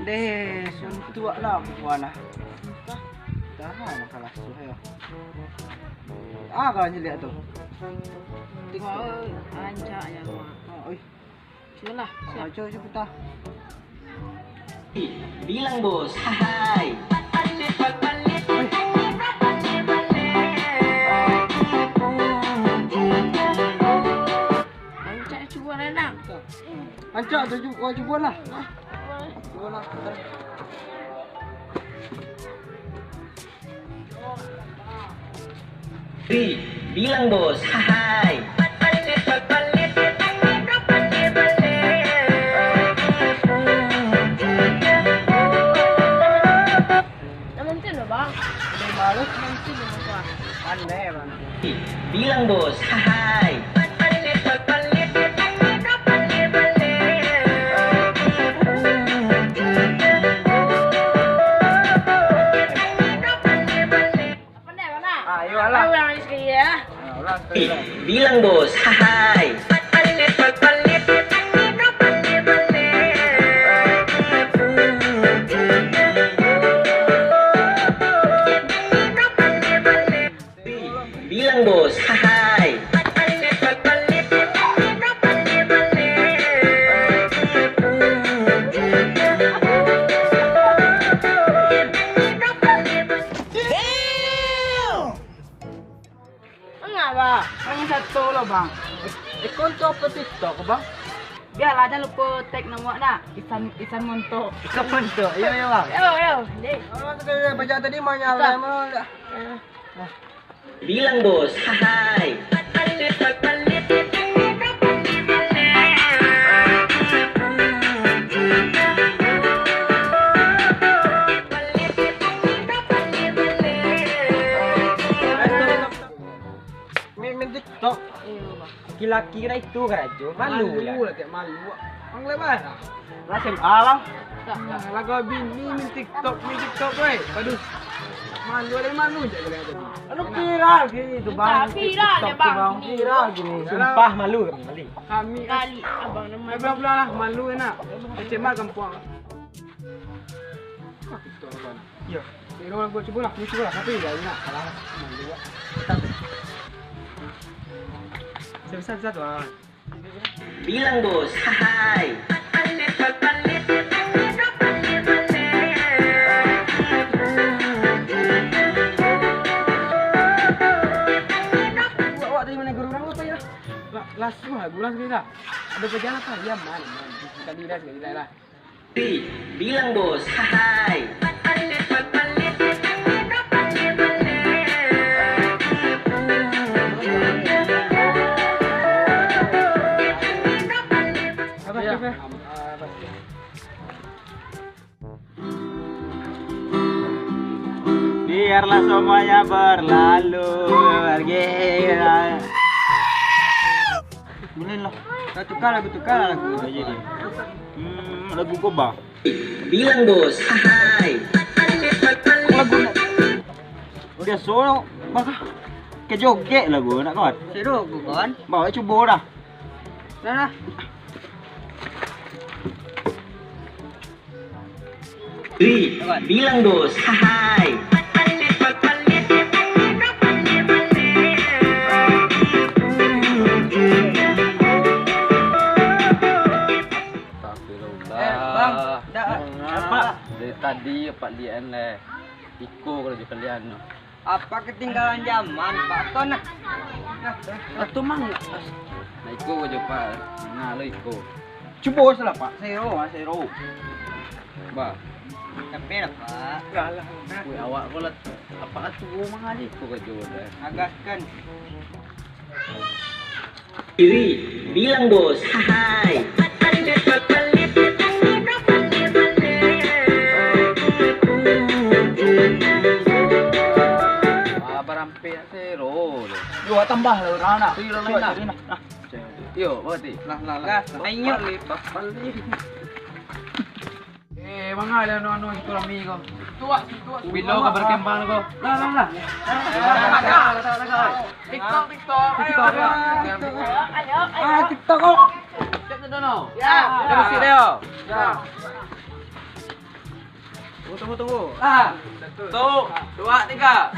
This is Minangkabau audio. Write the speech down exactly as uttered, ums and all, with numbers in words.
Deh, suntuak lah buah nah. Tahan, kalah suh yo. Ah, kalau ciliak tu. Tengok. Rancak ya, Mak. Oh, oi. Cubalah. Ah, siap. Cuba, cuba putar. Bilang bos, hai. Rancak, cuba lah, nak. Rancak tu, cuba, cuba lah. Cuba lah. Ri, bilang bos, hai. Dah mungkin lah, Bang. Udah malu. Mungkin lah, Bang. Pandai, Bang. Ri, bilang bos, hai. Pandai, Bang, nak? Ah, iyo lah. Ulang lagi sekali, ya. Ah, ulang sekali lah. Bilang bos, hai. Bilang bos, hai. Damn! Angah, Bang. Angah satu lo, Bang. Eh, konto apa TikTok, Bang? Bialah, jangan lupa tag nama awak nak. Isan, Isan Montok. Isan Montok. Iyo, iyo, Bang. Yo, yo, deh. Alah, tu kan bajak tadi manyalai mah. Bilang bos, hai. Main, main TikTok. Iyo, Bang. Laki-laki kena itu karajo. Malu lah. Malu lah, tak malu. Bang lebar lah. Lah, S M A, Bang. Nah, lah kau bini main TikTok, main TikTok, weh. Aduh. Malu dari malu je kalian tadi. Anu viral gini tu, Bang. Viral TikTok ya, tu, Bang. Viral gini. Sumpah malu kami, malu. Kami kali abang nama. Eh, pulang-pulang lah, malu enak. Kecemat kampuang. Apa TikTok, Bang? Iyo. Cubo lah, cubo lah. Tapi yo, nak salah. Bisa-bisa tu, ah. Bilang bos, hai. Awak, awak tadi mana guru urang tu, Pak, yo? Lah, lasuah guru urang sakali lah. Ado pajalan, Pak? Iyo, man, man. Sakali lah, sakali lah. Ri, bilang bos, hai. Biarlah semuanya berlalu, pergilah. Mulailah. Dah tukar lagu, tukar lagu. Oh, iyo, iyo. Hmm, lagu ko, Bang. Bilang bos, hai. Lagu nak. Biaso, Bang. Ka jogek lagu nak, kawan. Seru, kawan. Bawa cubo dah. Dah, dah. Ri, bilang bos, hai. Astagfirullah. Eh, Bang, dak, apa? Dari tadi apak liek leh. Iko kalau jo kalian tu. Apa ketinggalan zaman, Pak? Tuh, nah. Nah, tuh. Nah, tuh, Mang. Nah, iko ko jo, Pak. Nah, lo iko. Cubo salah, Pak. Sero, ah, sero. Bah. Capek lah, Pak. Lah, lah. Wih, awak ko lah. Apa lah cubo mangaji ko ka jo dah. Agaskan. Ri, bilang bos, hai. Ah, barampek sero lo. Yo, tambah lah urang nak. Iyo, urang lain lah. Cubo, cubo, nah. Yo, berarti. Lah, lah, lah. Lah, ayo. Balik, balik. Eh, manga lah anu-anu silaturahmi ko. Tuak, tuak. Bilo ka bakambang ko. Lah, lah, lah. TikTok, TikTok. TikTok, ayo. Ayo, ayo. Ah, TikTok ko. Cek tu dono. Ya. Ado musik dah yo. Ya. Tunggu, tunggu, tunggu. Ah, satu, dua, tiga.